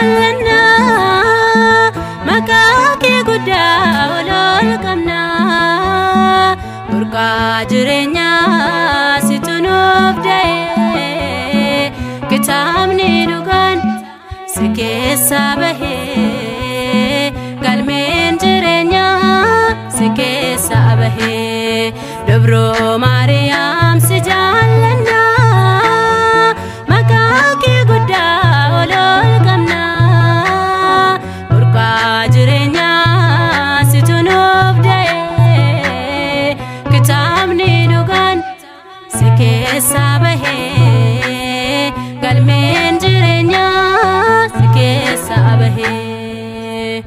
jaallanna, maqaa kee guddaa ol ol qabna. Burqaa jireenyaa situ nuuf da'e, kitaabni dhugaan si keessa bahee, galmeen jireenyaa si keessa bahee. Dubroo Maariyaam si jaallanna, maqaa kee guddaa ol ol qabna. Burqaa jireenyaa situ nuuf da'e, kitaabni dhugaan si keessa bahee, galmeen jireenyaa si keessa bahee.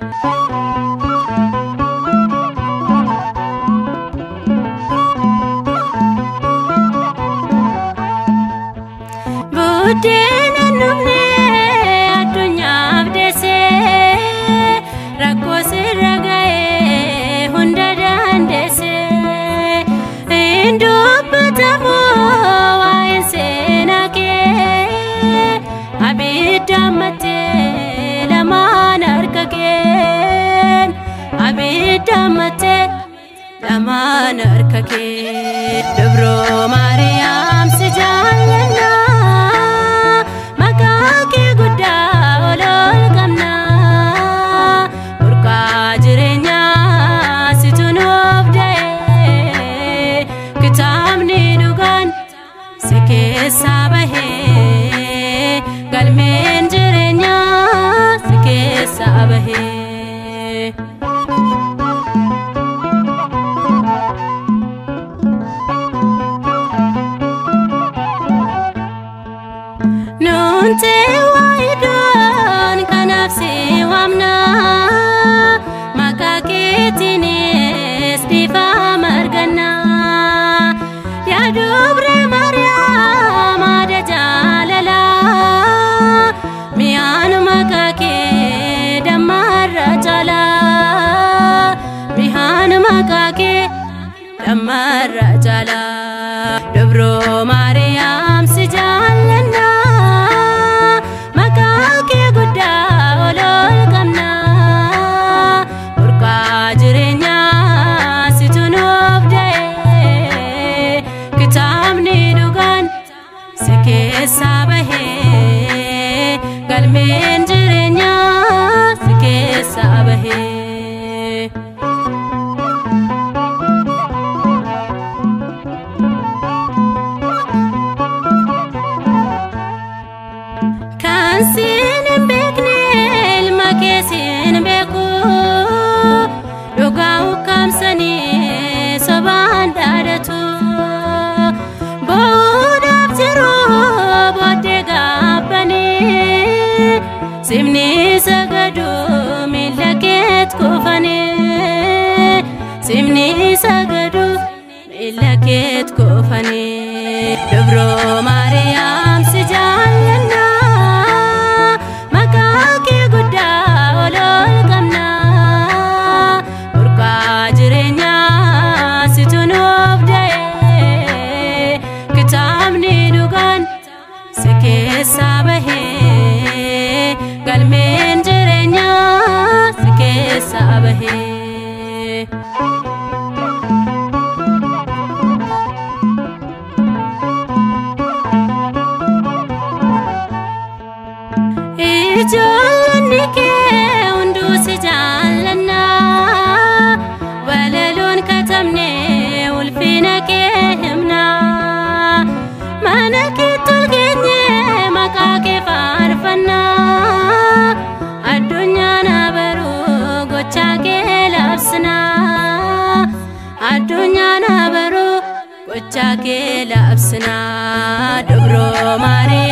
Buddeena dhumne addunyaaf deessee, rakkoo sirra ga'ee hunda dandeessee. Hin dubbatamu waa'een seenaa kee, abidda mattee lamaan harka keen, abidda mattee lamaan harka kee. Dubroo Maariyaam si jaallanna, maqaa kee guddaa ol ol qabna. Burqaa jireenyaa situ nuuf da'e, kitaabni dhugaan si keessa bahee, galmeen jireenyaa si keessa bahee. Nuti waayidoon kanaaf si waamna, maqaa keetiinis dhiifama arganna. Yaa dubree Maariyaam haadha jaalalaa, mi'aan maqaa kee dammarra caalaa, mi'aan maqaa kee dammarra caalaa. Dubroo Maariyaam si jaallanna, maqaa kee guddaa ol ol qabna. Burqaa jireenyaa situ nuuf da'e, kitaabni dhugaan si keessa bahee, galmeen jireenyaa si keessa bahee. Kan siin hin beekne ilma kee siin beeku, dhugaa ukkaamsanii sobaan dhaadatu. Boo'uudhaaf jiru booddee gaabbanii, simni sagadu miilla keet kufanii, simni sagadu miilla keet kufanii. Dubroo Maariyaam si jaallanna, maqaa kee guddaa ol ol qabna. Burqaa jireenyaa situ nuuf da'e, kitaabni dhugaan si keessa bahee, galmeen jireenyaa si keessa bahee. Ijoollonni kee hunduu si jaallanna, walaloon katabne ulfina kee himna. Mana keetti ol geenye maqaa kee faarfanna, addunyaan abaruu gochaa kee labsina. Addunyaan abaruu gochaa kee labsina. Dubroo Maariyaam.